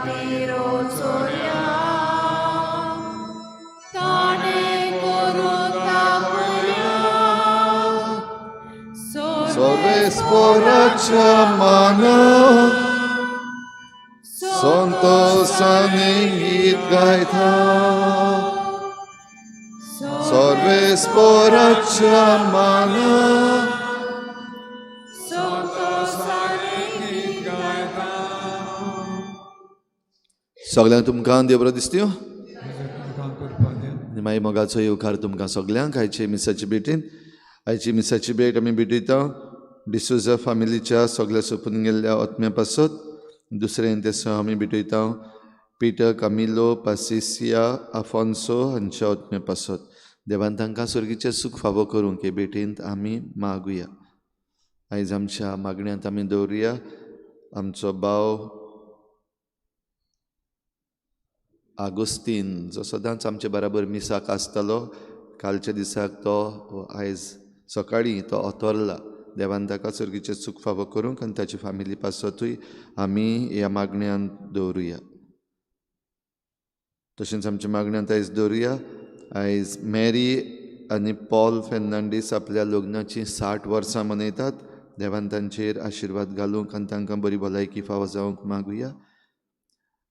खातीर वचोया ताणें करून दाखया सर्वेस्पोराच्या माना संतोषाने गीत गायता. सर्वेस्पोराच्या माना संतोषाने गीत गायता. सगळ्यांक तुमकां देव बरो दिसत्यो. तुमकां करपा दी. आनी मागीर मोगाचो येवकार तुमकां सगल्यांक आयचे मिसाची भेटीन. आयची मिसाची भेट आमी भेटयता डिसोजा फामिलीच्या सगल्या सोंपून गेल्ल्या आत्म्या पासत. दुसरें तेसो आमी भेटयता पिटर कामिलो पासिसिया आफोन्सो हांच्या आत्म्या पासत. देवान तांकां सर्गीचें सूख फावो करूंक हे भेटींत आमी मागुया. आयज आमच्या मागण्यांत आमी दवरुया आमचो भाव आगोस्तीन जो सदांच आमचे बराबर मिसाक आसतालो. कालच्या दिसाक तो आयज सकाळीं तो अतरला. देवान ताका सर्गीचें सूख फावो करूंक आनी ताची फामिली पासतूय आमी ह्या मागण्यांत दवरुया. तशेंच आमच्या मागण्यांत आयज दवरुया आयज मॅरी आनी पॉल फेर्नांडीस आपल्या लग्नाचीं 60 वर्सां मनयतात. देवान तांचेर आशिर्वाद घालूंक आनी तांकां बरी भलायकी फावो जावंक मागुया.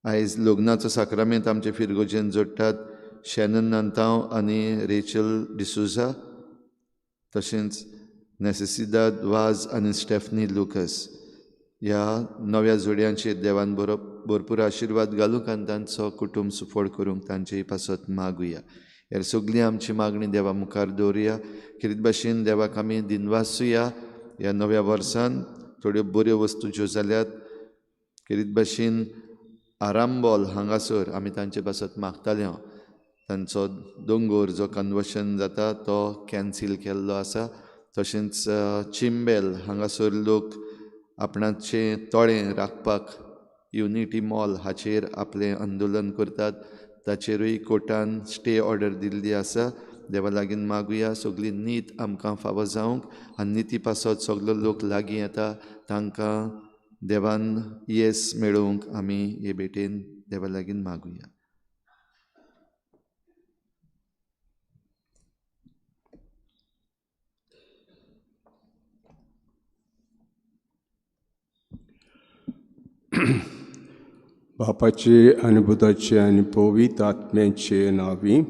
आयज लग्नाचो साक्रामेंत आमचे फिरगोजेन जोडटात शॅनन नांतांव आनी रेचल डिसोजा, तशेंच नेसेसिदाद वाज आनी स्टेफनी लुकस. ह्या नव्या जोडयांचेर देवान भरपूर आशिर्वाद घालूंक आनी तांचो कुटुंब सुफळ करूंक तांचे पासत मागुया. ह्या सगळीं आमची मागणी देवा मुखार दवरुया. खेरीत भाशेन देवाक आमी दिनवासुया. ह्या नव्या वर्सान थोड्यो बऱ्यो वस्तू ज्यो जाल्यात खेरीत भाशेन आरांबोल हांगासर आमी तांचे पासत मागताले. हांव तांचो दोंगोर जो कन्वर्शन जाता तो कॅन्सील केल्लो आसा. तशेंच चिंबेल हांगासर लोक आपणाचें तळें राखपाक युनिटी मॉल हाचेर आपलें आंदोलन करतात. ताचेरूय कोर्टान स्टे ऑर्डर दिल्ली आसा. देवा लागीं मागुया सगळी नीत आमकां फावो जावंक आनी निती पासत सगलो लोक लागीं येता तांकां देवान येस मेळोवंक आमी हे भेटेन देवा लागीं मागुया. बापाचे आनी बुधाचे आनी पवित्र आत्म्याचे नांवी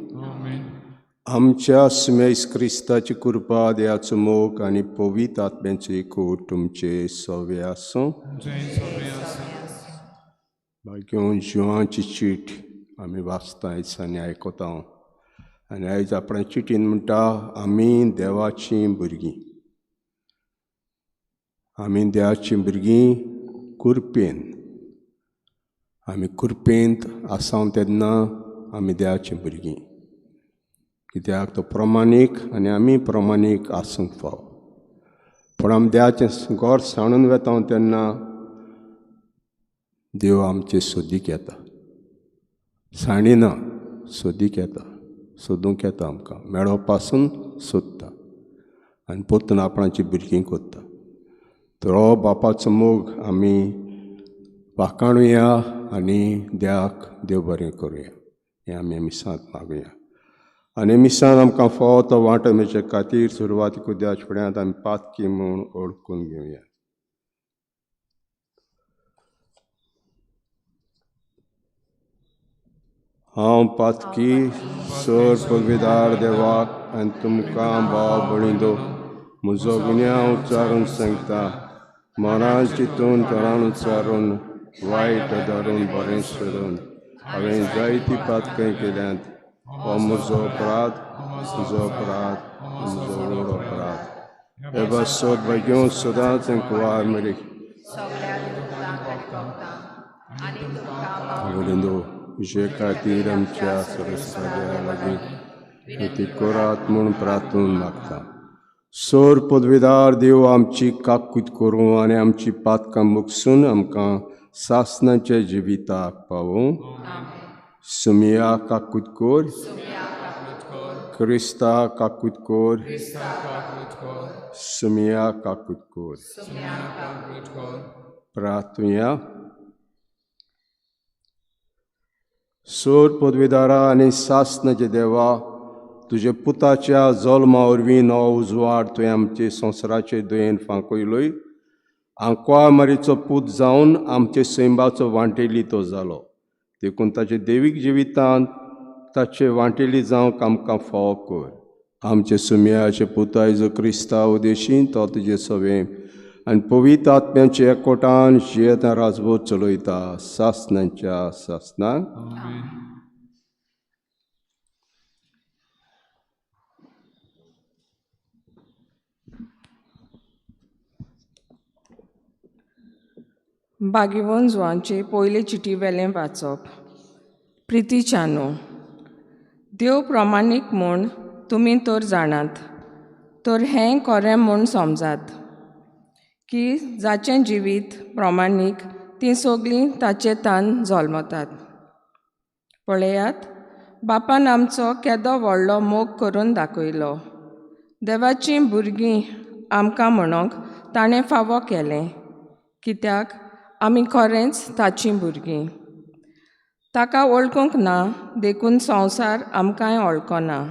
आमच्या सुमेस क्रिस्ताची कृपा, देवाचो मोग आनी पवित्र आत्म्याचो एकवट तुमचे सवे आसूं. भाग्योन जिवांची चीट आमी वाचता आयज आनी आयकता. आनी आयज आपणा चिटीन म्हणटा आमी देवाचीं भुरगीं. आमी देवाचीं भुरगीं कृपेन. आमी कृपेंत आसाव तेन्ना आमी देवाचीं भुरगीं. कित्याक तो प्रमाणीक आनी आमी प्रमाणीक आसूंक फाव. पूण आमी देवाचें घर सांडून वेता तेन्ना देव आमचे सोदीक येता. सांडिना, सोदीक येता, सोदूंक येता आमकां मेळो पासून सोदता आनी परतून आपणाची भुरगीं कोत्ता. तर हो बापाचो मोग आमी वाखाणुया आनी देवाक देव बरें करुया. हें आमी मिसांत मागुया. आनी मिसान आमकां फावो तो वांटो मेळचे खातीर सुरवातीक देवाच्या फुड्यांत आमी पातकी म्हूण ओळखून घेवया. हांव पातकी सर पदवीदार देवाक आनी तुमकां भाव भयणींनो म्हजो गुन्यांव उच्चारून सांगता. मनान चिंतून तोंडान उच्चारून वायट धरून बरें सोडून हांवें जायतीं पातकां केल्यांत. हो म्हजो अपराध, म्हजो अपराध, म्हजो व्हड अपराध. हे बसत भाग्योन सदांच कुवार मेळी भयणींनो म्हजे खातीर आमच्या सरस्वती देवा लागीं ती करात म्हूण प्रार्थून मागता. सोर पदवीदार देव आमची काकूत करूं आनी आमची पातकां मुकसून आमकां सासणाच्या जिविताक पावूं. सुमिया काकूत कोर, क्रिस्ता काकूत कोर, सुमिया काकूत कोर. प्रार्थुया. सोर पदवीदारा आनी सासनाचे देवा, तुजे पुताच्या जल्मा वरवीं नवो उजवाड तुवें आमचे संवसाराचे दुयेन फांकयलोय. आंकवार मारीचो पूत जावन आमचे सैंबाचो वांटेली तो जालो. देखून ताचे देवीक जिवितांत ताचे वांटेली जावंक आमकां फावो कर. आमचे सुमयाचे पुता जेजू क्रिस्ता उदेशीं तो तुजे सवे आनी पवित्र आत्म्याचे एकवटान जियेता राजवट चलयता सासनाच्या सासनाक. बागेवन जुवांचे पयले चिटी वेलें वाचप. प्रितीच्यानो, देव प्रमाणीक म्हूण तुमी तर जाणात, तर हें खरें म्हूण समजात की जाचें जिवीत प्रमाणीक तीं सगळीं ताचे तान जल्मतात. पळयात, बापान आमचो केदो व्हडलो मोग करून दाखयलो. देवाचीं भुरगीं आमकां म्हणूंक ताणें फावो केलें, कित्याक आमी खरेंच ताचीं भुरगीं. ताका वळखूंक ना देखून संवसार आमकांय वळखना.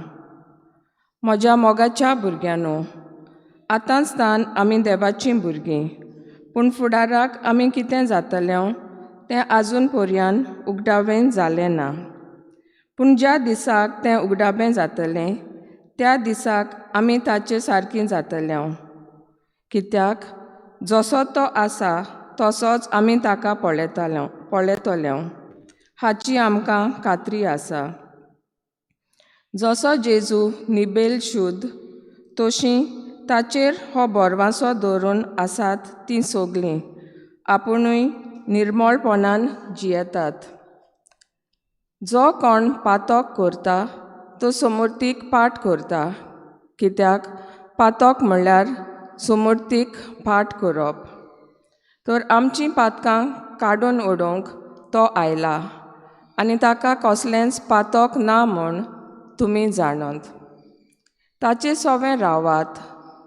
म्हज्या मोगाच्या भुरग्यांनो, आतांच तान आमी देवाचीं भुरगीं, पूण फुडाराक आमी कितें जातलें तें आजून पर्यान उगडावें जालें ना. पूण ज्या दिसाक तें उगडावें जातलें त्या दिसाक आमी ताचे सारकीं जातले, कित्याक जसो तो आसा तसोच आमी ताका पळयतले हाची आमकां खात्री आसा. जसो जेजू निबेल शुद्ध तशी ताचेर हो भरवासो दवरून आसात तीं सगळीं आपुणूय निर्मळपणान जियेतात. जो कोण पातक करता तो समर्थीक पाठ करता, कित्याक पातक म्हणल्यार समर्थीक पाठ करप. तर आमचीं पातकां काडून उडोवंक तो आयला आनी ताका कसलेंच पातक ना म्हूण तुमी जाणत. ताचे सोवें रावात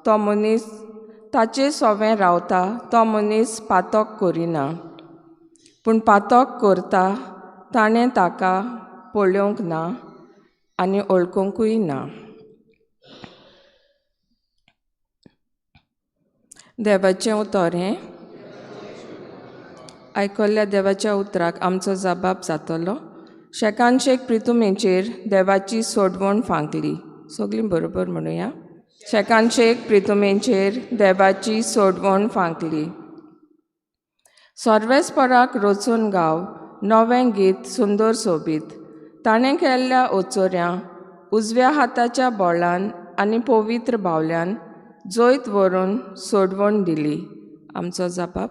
तो मनीस, ताचे सोवें रावता तो मनीस पातक करिना, पूण पातक करता ताणें ताका पळोवंक ना आनी वळखुंकूय ना. देवाचें उतर हें आयकल्ल्या देवाच्या उतराक आमचो जबाब जातलो. शेकान शेक प्रितुमेचेर देवाची सोडवण फांकली. सगळीं बरोबर म्हणुया. शेकान शेक प्रितुमेचेर देवाची सोडवण फांकली. सर्वेस्पराक रचून गाव नवें गीत सुंदर सोबीत. ताणें केल्ल्या ओचोऱ्यां उजव्या हाताच्या बोळान आनी पवित्र बावल्यान जैत व्हरून सोडवण दिली. आमचो जबाब.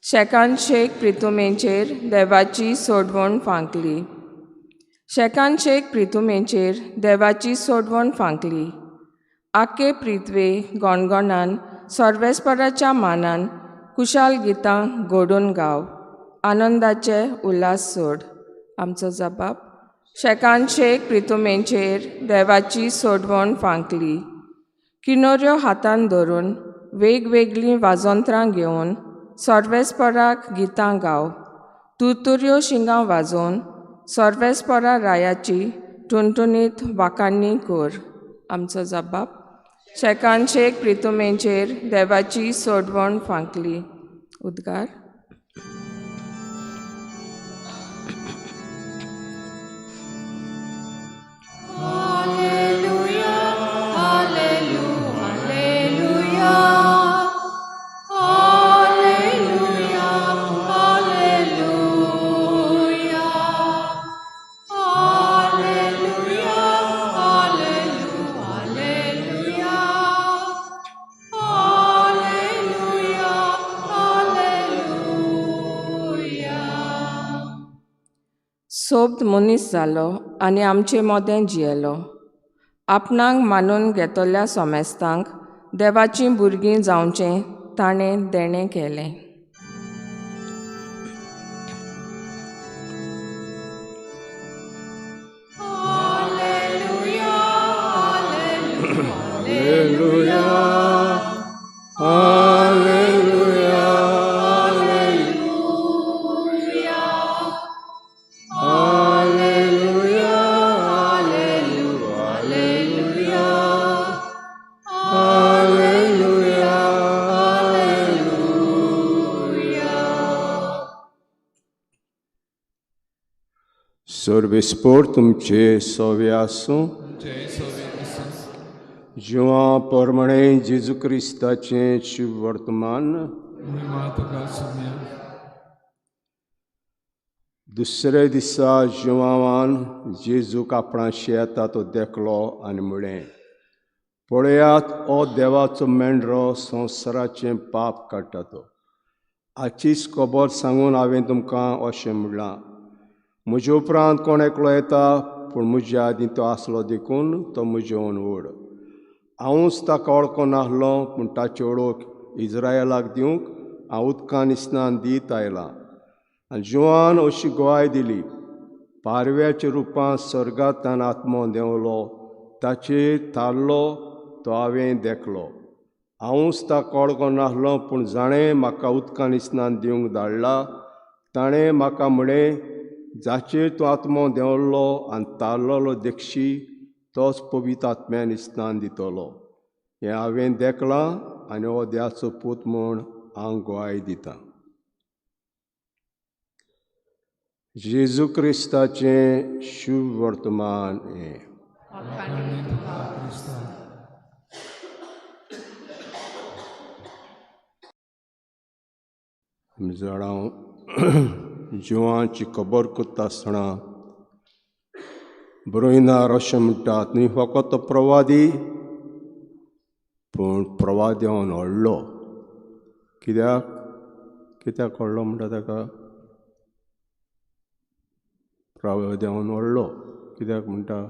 शेकान शेक प्रितुमेचेर देवाची सोडवण फांकली. शेकान शेक प्रितुमेचेर देवाची सोडवण फांकली. आके प्रिथवे गणगणान सर्वेस्पराच्या मानान कुशाल गितां घडून गाव आनंदाचे उल्हास सोड. आमचो जबाब. शेकान शेक प्रितुमेचेर देवाची सोडवण फांकली. किनोऱ्यो हातान धरून वेगवेगळीं वाजंत्रां घेवन सर्वेस्पराक गितां गाव. तुरतुऱ्यो शिंगां वाजोवन सर्वेस्परा रायाची टुनटुनीत वाखाणी कर. आमचो जबाब. शेकान शेक प्रितुमेचेर देवाची सोडवण फांकली. उद्गार. सोब्द मनीस जालो आनी आमचे मदें जियेलो. आपणाक मानून घेतल्या सोमेस्तांक देवाचीं भुरगीं जावचें ताणें देणें केलें. Hallelujah, hallelujah, सर्वेस्पोर तुमचे सोवे आसूं. तुमचे सोवे आसूं. जिवा परमणे जेजू क्रिस्ताचें शुभ वर्तमान. महिमा तुका सुम्या. दुसरे दिसा जिवान जेजूक आपणाशी येता तो देखलो आनी म्हळें, पळयात हो देवाचो मेंढरो संवसाराचें पाप काडटा तो. आजचीच खबर सांगून हांवें तुमकां अशें म्हणलां, म्हजे उपरांत कोण एकलो येता पूण म्हजे आदीं तो आसलो देखून तो म्हजेवन व्हड. हांवूच ताका वळखूंक नासलो पूण ताची वळख इज्रायलाक दिवंक हांव उदकान स्नान दीत आयलां. आनी जुवान अशी गवाय दिली, पारव्याच्या रुपान स्वर्गांतल्यान आत्मो देंवलो, ताचेर थारलो तो हांवें देखलो. हांवूच ताका वळखूंक नासलो पूण जाणें म्हाका उदकान स्नान दिवंक धाडला ताणें म्हाका म्हळें, जाचेर तूं आत्मो देंवलो आनी तारलोलो देखशी तोच पवित्र आत्म्यान स्नान दितलो. हें हांवें देखलां आनी हो देवाचो पूत म्हूण हांव गवाय दितां. जेजू क्रिस्ताचें शुभ वर्तमान हें. आमी जाणां जिवांची खबर करता आसतना बरयनार अशें म्हणटात, न्ही फकत तो प्रवादी पूण प्रवाद्यान व्हडलो. कित्याक कित्याक व्हडलो म्हणटा ताका? प्रवाद्यान व्हडलो कित्याक म्हणटा?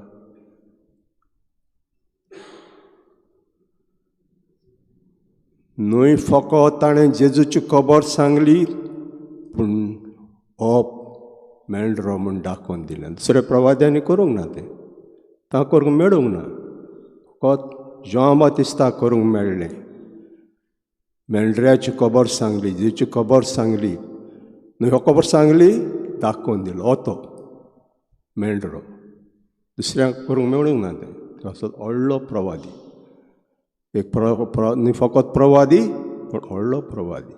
न्हय फकत ताणें जेजूची खबर सांगली पूण हो मेंढरो म्हूण दाखोवन दिलें. दुसऱ्या प्रवाद्यांनी करूंक ना तें, तां करूंक मेळूंक ना, फकत जोआंव बातिस्ताक करूंक मेळ्ळें. मेंढऱ्याची खबर सांगली, जेजूची खबर सांगली, न्हय हो खबर सांगली दाखोवन दिलो हो तो मेंढरो. दुसऱ्यांक करूंक मेळूंक ना तें. असो व्हडलो प्रवादी, एक न्ही फकत प्रवादी पूण व्हडलो प्रवादी.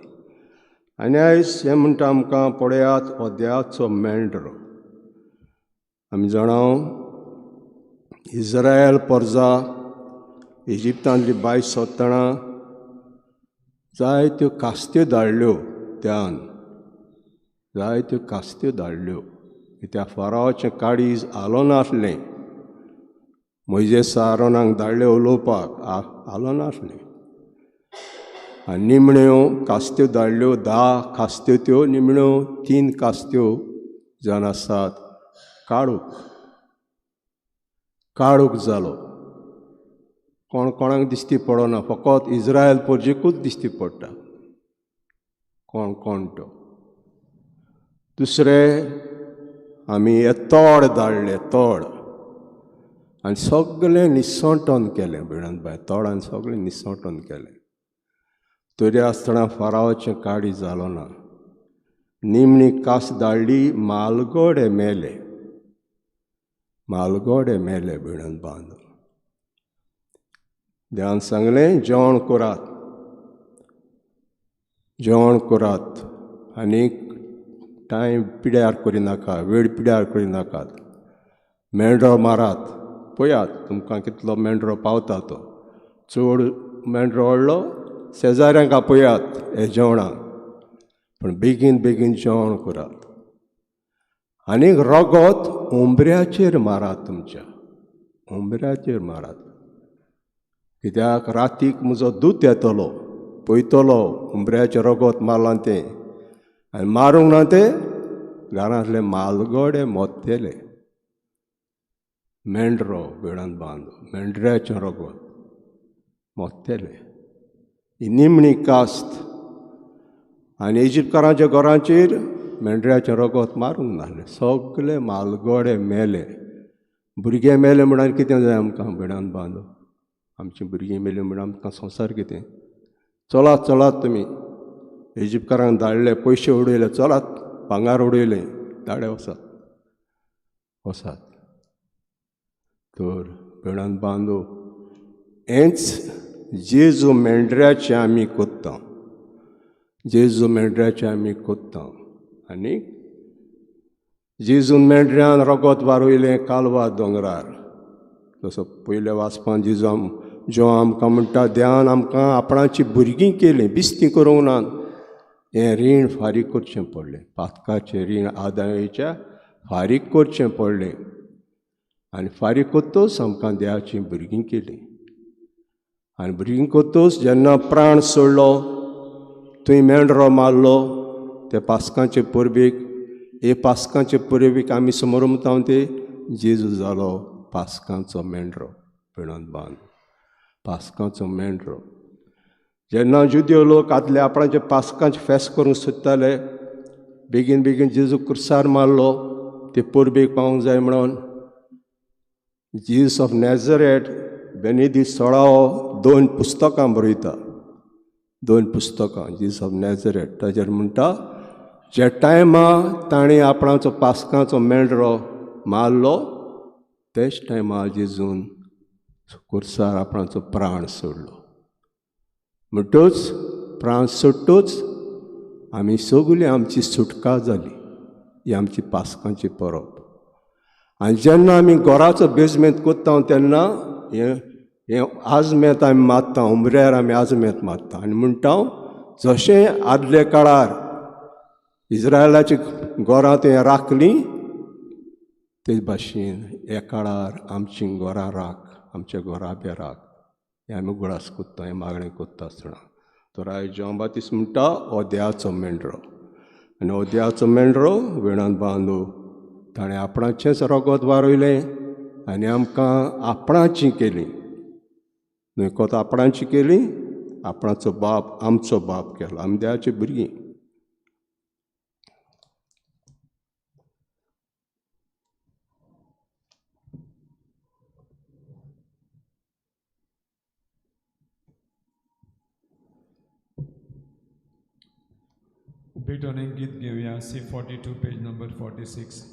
आनी आयज हें म्हणटा आमकां, पळयात हो देवाचो मेंढरो. आमी जाणां इज्रायल परजा इजिप्तांतली बाय सोदतना जायत्यो कास्त्यो धाडल्यो त्यान, जायत्यो कास्त्यो धाडल्यो. त्या फारावाचें काळीज आलो नासलें. मोयजेस आरोनाक धाडले उलोवपाक, आलो नासलें. आनी निमण्यो कास्त्यो धाडल्यो, 10 कास्त्यो त्यो, निमण्यो 3 कास्त्यो जावन आसात काळूक. काळूक जालो. कोण कोणाक दिश्टी पडना, फकत इज्रायल परजेकूच दिश्टी पडटा कोण कोण तो. दुसरे आमी हे तोड धाडले, तोड, आनी सगळें निसंटन केलें. भिणंत बाय तोडान सगळें निसंटन केलें. तरी आसतना फारावाचें काडी जालो ना. निमणी कास धाडली, मालगोडे मेले, मालगोडे मेले. भिणंत बांदून देवान सांगलें, जेवण करात, जेवण करात आनी टायम पिड्यार करिनाका, वेळ पिड्यार करिनाकात. मेंढरो मारात, पळयात तुमकां कितलो मेंढरो पावता तो. चड मेंढरो व्हडलो शेजाऱ्यांक आपयात हे जेवणाक, पूण बेगीन बेगीन जेवण करात. आनी रगत उंबऱ्याचेर मारात, तुमच्या उंबऱ्याचेर मारात. कित्याक रातीक म्हजो दूत येतलो, पळयतलो उंबऱ्याचें रगत मारलां तें, आनी मारूंक ना तें घरांतले मालगोडे मोत्तेले. मेंढरो वेळान बांदो, मेंढऱ्याचें रगत मोत्तेले. ही निमणी कास्त. आनी इजिप्तकारांच्या घरांचेर मेंढऱ्याचें रगत मारूंक नासलें, सगळे मालगोडे मेले. भुरगे मेले म्हणून कितें जाय आमकां? भिणान बांदो आमची भुरगीं मेली म्हणून आमकां संवसार कितें? चलात चलात तुमी. इजिप्तकारांक धाडले, पयशे उडयले, चलात भांगार उडयलें, धाडे वसात वसात. तर भिणान बांदो हेंच जेजू मेंढऱ्याचें आमी कोत्ता, जेजू मेंढऱ्याचें आमी कोत्ता. आनी जेजून मेंढऱ्यान रगत वारयलें कालवा दोंगरार. तसो पयल्या वाचपान जेजू जो आमकां म्हणटा देवान आमकां आपणाची भुरगीं केलीं, बिस्तीं करूंक नात. हें रीण फारीक करचें पडलें, पातकाचें रीण आदायच्या फारीक करचें पडलें. आनी फारीक करतच आमकां देवाचीं भुरगीं केलीं. आनी भुरगीं करतच जेन्ना प्राण सोडलो, थंय मेंढरो मारलो ते पास्कांचे परबेक. हे पास्कांचे परबेक आमी समोर म्हणटा ते जेजू जालो पास्कांचो मेंढरो, पिणोन बांद पास्कांचो मेंढरो. जेन्ना जुदियो लोक आदले आपणाचे पास्कांचे फेस्त करूंक सोदताले, बेगीन बेगीन जेजू कुर्सार मारलो ते परबेक पावूंक जाय म्हणून. जीजस ऑफ नॅझरेट बेनेदी सोळावो 2 पुस्तकां बरयता, 2 पुस्तकां जीजस ऑफ नॅझरेट. ताजेर म्हणटा ज्या टायमा ताणें आपणाचो पास्कांचो मेंढरो मारलो तेच टायमा जेजून कुर्सार आपणाचो प्राण सोडलो. म्हणटच प्राण सोडटच आमी सगळी आमची सुटका जाली. ही आमची पास्कांची परब. आनी जेन्ना आमी घराचो बेजमेंत कोत्ता तेन्ना हें हें आजमेंत आमी मारता, उमऱ्यार आमी आजमेंत मारता आनी म्हणटा जशें आदल्या काळार इज्रायलाची घरां थंय राखलीं ते भाशेन ह्या काळार आमची घरां राख, आमच्या घराब्या राख. हें आमी उगडास कोत्ता, हें मागणें कोत्ता आसतना. तर आयज जॉन बातीस म्हणटा हो देवाचो मेंढरो. आनी हो देवाचो मेंढरो वेणान बांदू ताणें आपणाचेंच रगत वारयलें आनी आमकां आपणाची केली. न्हय कोत आपणाची केली, आपणाचो बाप आमचो बाप केलो. आमी देवाची भुरगीं. भेटवणे गीत घेऊया C42 page number 46.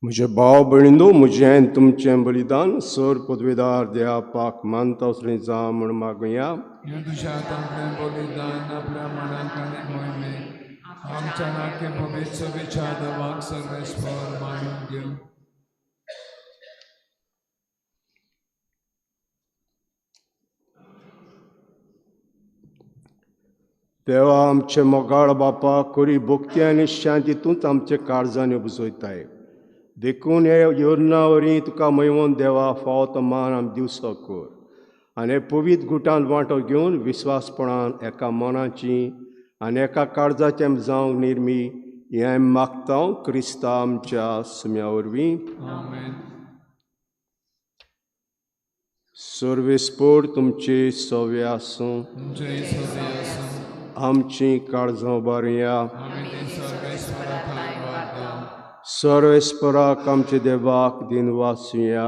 म्हजे भाव भयणींनो, म्हजें तुमचें बलिदान सर पदवेदार देवा पाक मानता असलें जावं म्हूण मागुया. तुज्या हातांतलें बलिदान आपल्या मनाक आनी मोहिमेक आमच्या नाके पवित्र विचार देवाक सर्वेस्पर मानून घेवं. देवा आमचे मोगाळ बापा, खरी भक्ती आनी शांती तूंच आमचे काळजांनी उपजयताय. देखून हे योजना वरवीं तुका मैवोन देवा फावो तो मान आमी दिवचो कर आनी हे पवित्र गुटांत वांटो घेवन विस्वासपणान एका मनाची आनी एका काळजाची आमी जावंक निर्मी हें आमी मागता क्रिस्ता आमच्या सुम्या वरवीं. सर्वेस्पोर तुमचे सवे आसूं, आमची काळजां उबारुया. सर्वेस्पराक आमच्या देवाक दिनवासुया.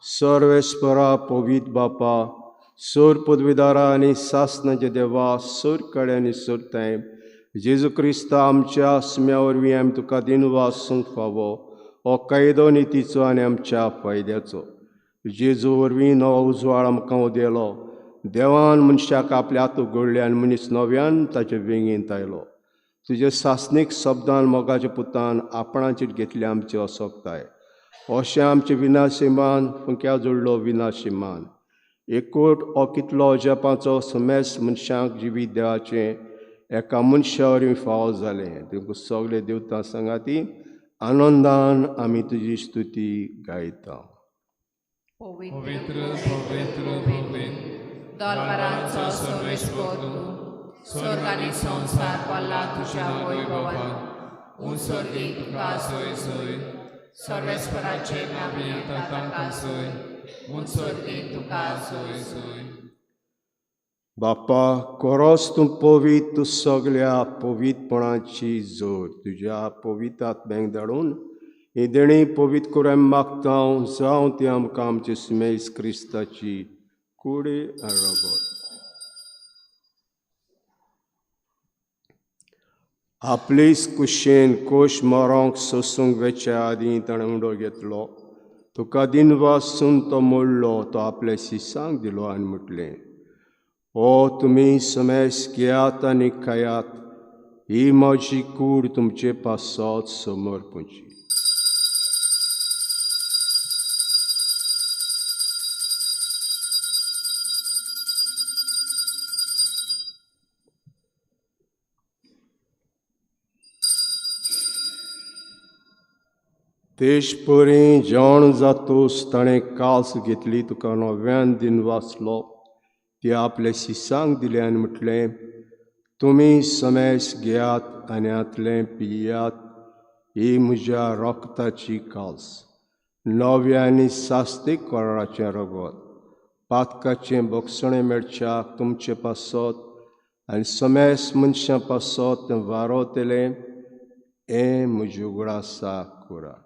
सर्वेस्परा पवित्र बापा, सोर पदवीदारा आनी सासनाच्या देवा, सोर कडे आनी सोरताय जेजू क्रिस्ता आमच्या सुम्या वरवीं आमी तुका दिनवासूंक फावो हो कायदो नितीचो आनी आमच्या फायद्याचो. जेजू वरवीं नवो उजवाड आमकां उदेलो. देवान मनशाक आपल्या हात उगडले आनी मनीस नव्यान ताचे वेंगेंत आयलो. तुजे सासणीक शब्दान मोगाच्या पुतान आपणाचेर घेतले आमची असक्ताय. अशें आमचे विनाशिमान फुंक्या जोडलो विनाशिमान एकवट हो कितलो अजापाचो समेस मनशांक जिवीत देवाचें एका मनशा वरवीं फावो जालें. देखून सगळे देवता सांगाती आनंदान आमी तुजी स्तुती गायता. पवित्र पवित्र पवित्र दरबारांचो सर्वेस्पर तूं, स्वर्ग आनी संवसार पडला तुज्या वैभवान. उत्सर्गीक तुका सोय सोय सर्वेस्पराचे नांव येता तांकां सोय उत्सर्गीक तुका सोय सोय. बापा कोरोस तूं पवित्र, तूं सगल्या पवित्रपणाची जोड. तुज्या पवित्र आत्म्याक धाडून ही देणी पवित्र करूं आमी मागता. जावं ती आमकां आमचे स्मेस क्रिस्ताची कुडी आनी रगत. आपलीच कुशेन कोश मरोंक सोसूंक वेच्या आदीं ताणें उंडो घेतलो. तुका दिनवासून तो मोडलो, तो आपल्या शिसांक दिलो आनी म्हटलें, ओ तुमी समेस घेयात आनी खायात, ही म्हजी कूड तुमचे पासत समर्पणची. तेश परी जेवण जातूस ताणें कास घेतली, तुका नव्यान दिन वाचलो, ती आपल्या शिसांक दिलें आनी म्हटलें, तुमी समेस घेयात आनी हांतलें पियात, ही म्हज्या रक्ताची कास, नव्या आनी सास्तीक कराराचें रगत, पातकाचें बक्षणें मेळच्याक तुमचे पासत आनी समेस मनशां पासत तें वारोतलें, हें म्हज्या उगडासाक करात.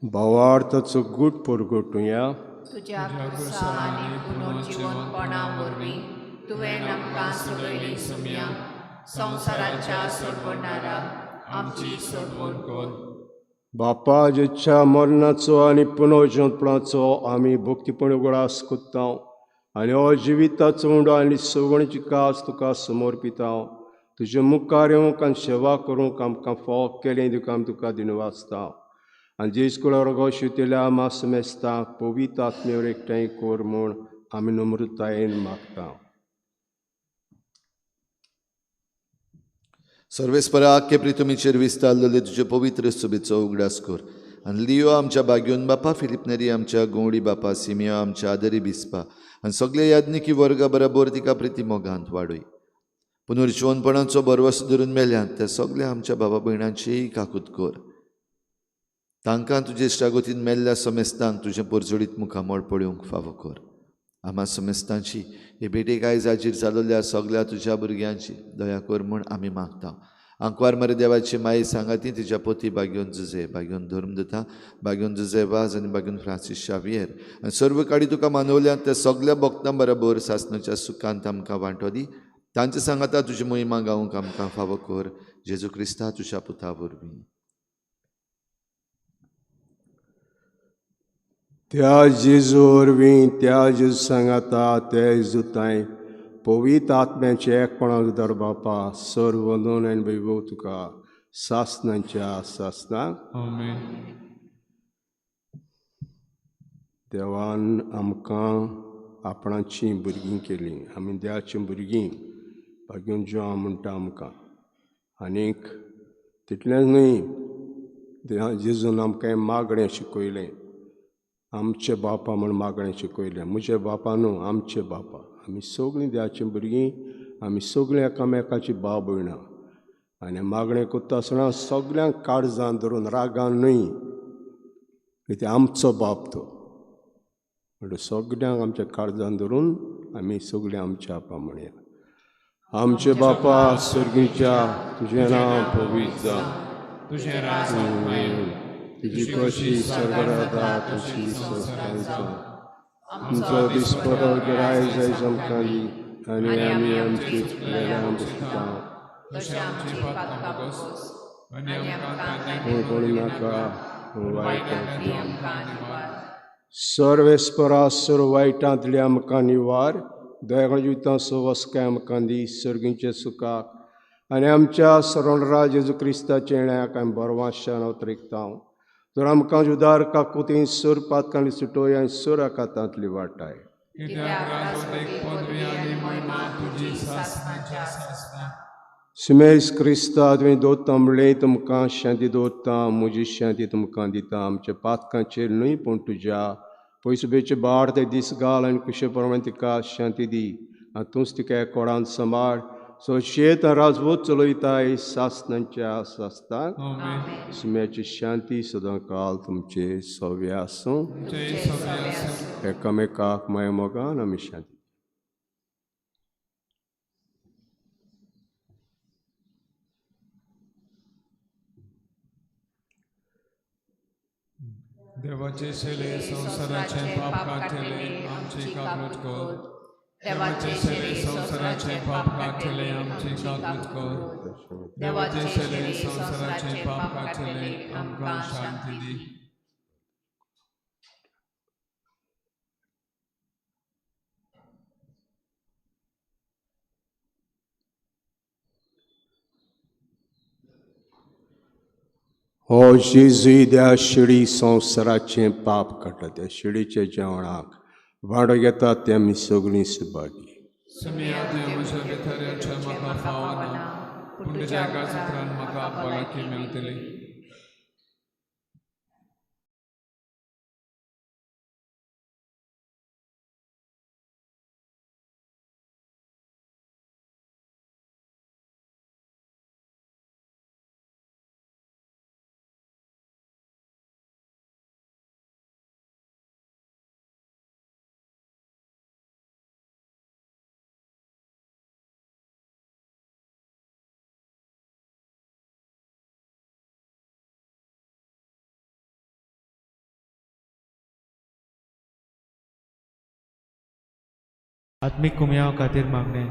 भावार्थाचो गूट परगटुया. तुज्या खुर्सा आनी पुनर्जिवनपणा वरवीं तुवें आमकां सोडयली सुमया, संवसाराच्या सोडवणारा आमची सोडवण कर. बापा जेच्या मरणाचो आनी पुनर्जिवनपणाचो आमी भक्तीपण उगडास कोत्ता आनी हो जिविताचो उंडो आनी सवणची कास तुका समर्पिता. तुजे मुखार येवंक आनी सेवा करूंक आमकां फावो केलें देखून आमी तुका दिनवासता. आनी जेज कुळार शिवतेल्या मास मेस्ताक पवित्र आत्म्यावर एकठांय कर म्हूण आमी नम्रतायेन मागता. सर्वेस्परा आख्खे प्रितुमीचेर विस्तारलेले तुजे पवित्र सुबेचो उगडास कर आनी लियो आमच्या बाग्योन बापा, फिलीप नेरी आमच्या गोंवडी बापा, सिमियो आमच्या आदरी बिस्पा आनी सगळे याज्ञिकी वर्गा बरोबर तिका प्रिती मोगांत वाडय. पुनर्जिवनपणाचो भरवस धरून मेल्यात त्या सगळ्या आमच्या बाबा भयणांचीय काकूत कर. तांकां तुजे इश्टागतीन मेल्ल्या समेस्तांक तुजें परजळीत मुखामळ पळोवंक फावो कर. आमा समेस्तांची हे भेटेक आयज हाजीर जाल्ल्या सगळ्या तुज्या भुरग्यांची दया कर म्हूण आमी मागता. आंकवार मरे देवाची माई सांगाती तिच्या पोती बाग्योन जुजे, बाग्योन धर्मदुता, बाग्योन जुजे वाज आनी बाग्योन फ्रांसीस शावियर आनी सर्व काडी तुका मानवल्यात त्या सगळ्या भक्तां बरोबर सासणाच्या सुखांत आमकां वांटो दी. तांचे सांगाता तुजी महिमा गावंक आमकां फावो कर. जेजू क्रिस्ता तुज्या पुता वरवीं. त्या जेजू वरवीं, त्या जेजू सांगाता, त्या जेजू पवित्र आत्म्याचें एकपणाक दर बापा, सर्व वंदन आनी वैभव तुका सासणाच्या सासणाक. आमेन. देवान आमकां आपणाचीं भुरगीं केलीं, आमी देवाचीं भुरगीं बागेवन जिवा म्हणटा आमकां. आनीक तितलेंच न्हय, जेजून आमकां मागणें शिकयलें, आमचे बापा म्हूण मागणें शिकयलें. म्हजे बापा न्हू, आमचे बापा. आमी सगळीं देवाचीं भुरगीं, आमी सगळीं एकामेकाची भाव भयणां आनी मागणें करता आसतना सगल्यांक काळजान धरून, रागान न्हय, कित्याक आमचो बाप तो. म्हणटकीर सगल्यांक आमच्या काळजान धरून आमी सगळीं आमच्या बापा म्हणया. आमचे बापा सर्गीच्या, तुजें नांव पवित्र जावं, तुजें राज आमकां येवं, तुजी खोशी सर्गार जाता तशी संवसारांत जावं. आमचो दिसपटो गिराय जायज आमकां दी आनी आमी आमची चुकलेल्या बसता तशें आमची पातकां भोगोस आनी आमकां पूण पडूं नाका पूण वायटांतली ती आमकां निवार. सर्वेस्परा सर्व वायटांतली आमकां निवार, दयाळ जिवितां सवस्काय आमकां दी, सर्गींचे सुखाक आनी आमच्या सरणराज जेजू क्रिस्ताच्या येण्याक आमी बरवाशान अवतरिकता. तर आमकां उदार काकुतीन सर पातकांनी सुटोय आनी सर आकातांतली वाटाय. कित्याक राजवटीक पदवी आनी महिमा तुजी सासणाच्या सासणाक. सुमेज क्रिस्ता तुवें दवरता म्हणलें तुमकां शांती दवरता, म्हजी शांती तुमकां दिता. आमच्या पातकांचेर न्हय पूण तुज्या पयसुबेचे बाड ते दीस घाल आनी कुशे प्रमाणे तिका शांती दी आनी तूंच तिका कोडान सांबाळ. सो शेत राजवत चलयताय सासणाच्या सासणाक. आमेन. सुम्याची शांती सदां काल तुमचे सव्या आसूं. तुमचे सगळे आसूं. एकामेकाक माया मोगान आमी शांती. देवाचे शेले संवसाराचे पाप काडटले आमची काकूट कर. देवाचे देवाचे शेले संवसाराचे पाप काडटले आमची काकूट कर. देवाचे शेले संवसाराचे पाप काडटले आमकां शांती दी. हो जेजू त्या शिडी संवसाराचें पाप काडटा, त्या शिडीच्या जेवणाक वांटो घेतात ते आमी सगळीं सुभागी. सुमिया देव म्हज्या भितर येवचें म्हाका फावना, पूण तुज्या एका सत्रान म्हाका भलायकी मेळटली. आत्मीक कुमयाव खातीर मागणें.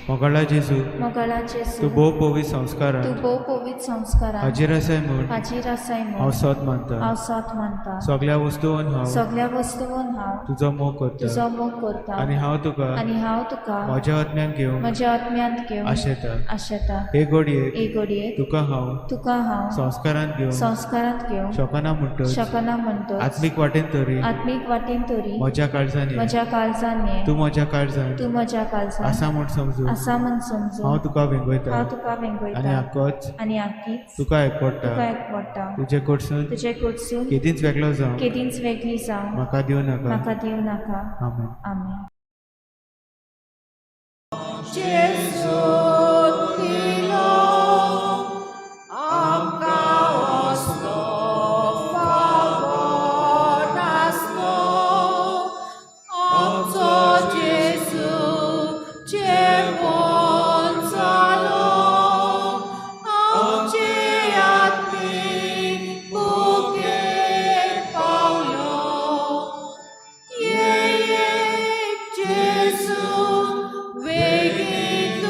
मोगाळा जेजू, मोगाळा जेजू, तूं भोव पवित्र संस्कारान तूं भोव पवित्र संस्कारान हाजीर आसाय म्हूण हाजीर आसाय हांव म्हूण सोद मानता. हांव सोद मानता. सगळ्या वस्तून हांव सगळ्या वस्तून हांव तुजो मोग करता तुजो मोग करता आनी हांव तुका आनी हांव तुका म्हज्या आत्म्यान घेवन म्हज्या आत्म्यांत घेवन आशेता. आशेता. हे घडयेक हे घडयेक तुका हांव तुका हांव संस्कारांत घेवन संस्कारांत घेवन शकना म्हणटच शकना म्हणटच आत्मीक वाटेन तरी आत्मीक वाटेन तरी म्हज्या काळजान ये. म्हज्या काळजान ये. तूं म्हज्या काळजान तूं म्हज्या काळजान आसा म्हूण समजून आसा म्हूण समजून हांव तुका वेंगयता हांव तुका आनी वेंगयता आकोच आनी आकीच तुका एकवडटा. तुका एकवडटा. तुजे कडसून तुजे कडसून केदींच वेगळो जावं केदींच वेगळी जावं म्हाका दिवं नाका. म्हाका दिवं नाका. आमेन. आमेन. Gesù, vedi.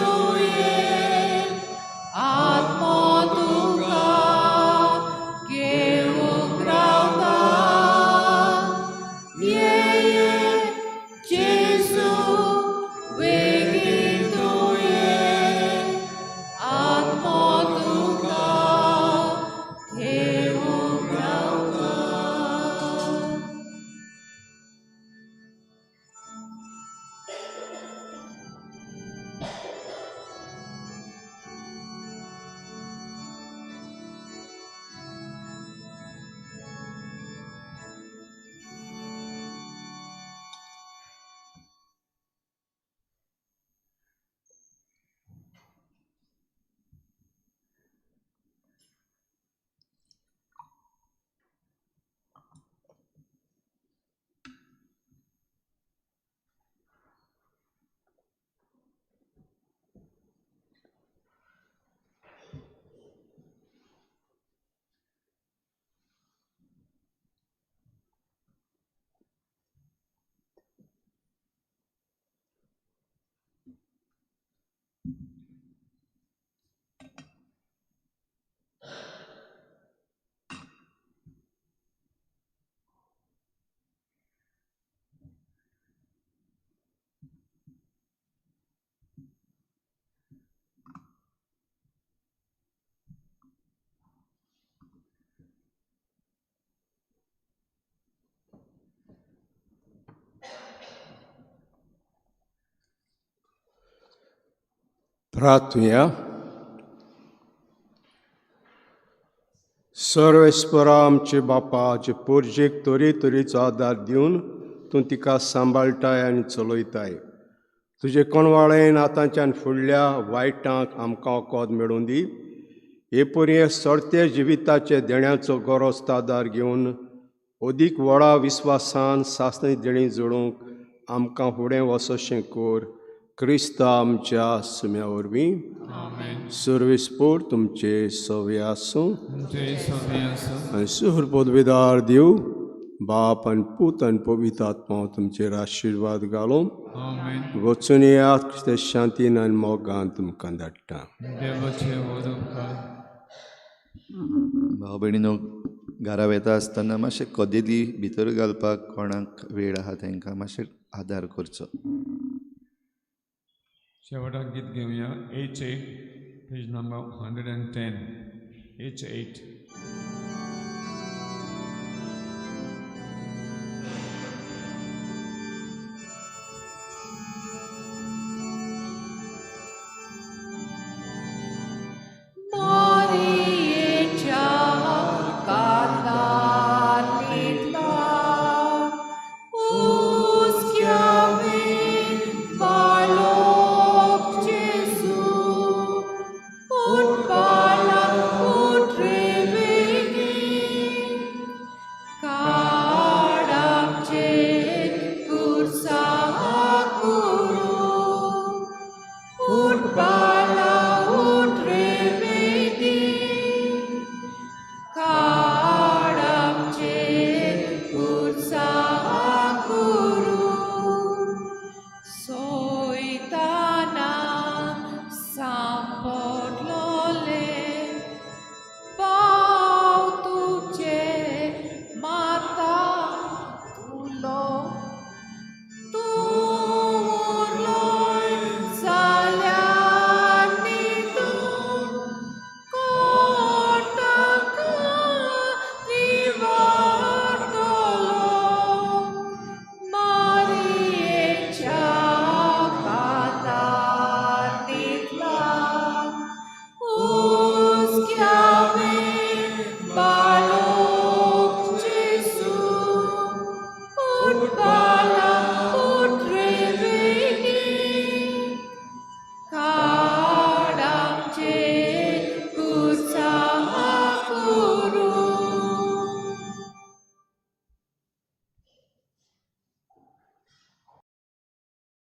प्रार्थुया. सर्वेस्परा आमचे बापा, जे पोरजेक तरेतरेचो आदार दिवन तूं तिका सांबाळटाय आनी चलयताय, तुजे कोणवाळेन आतांच्यान फुडल्या वायटांक आमकां वखद मेळूं दी. हे परी सर्ते जिविताचे देण्याचो गरज आदार घेवन अदीक व्हडा विस्वासान सासणी देणी जोडूंक आमकां फुडें वचशें कर, क्रिस्ता आमच्या सुम्या वरवीं. सर्वेस्पोर तुमचे सवे आसूं. आनी सुर पदवीदार देव बाप आनी पूत आनी पवित्र आत्मा तुमचेर आशिर्वाद घालूं. वचून येयात ते शांतीन आनी मोगान तुमकां धाडटा. भाव भयणीनो, घरा वेता आसतना मातशें कदेली भितर घालपाक कोणाक वेळ आहा तांकां मातशें आदार करचो. शेवटाक गीत घेवया H8, page number 110, H8.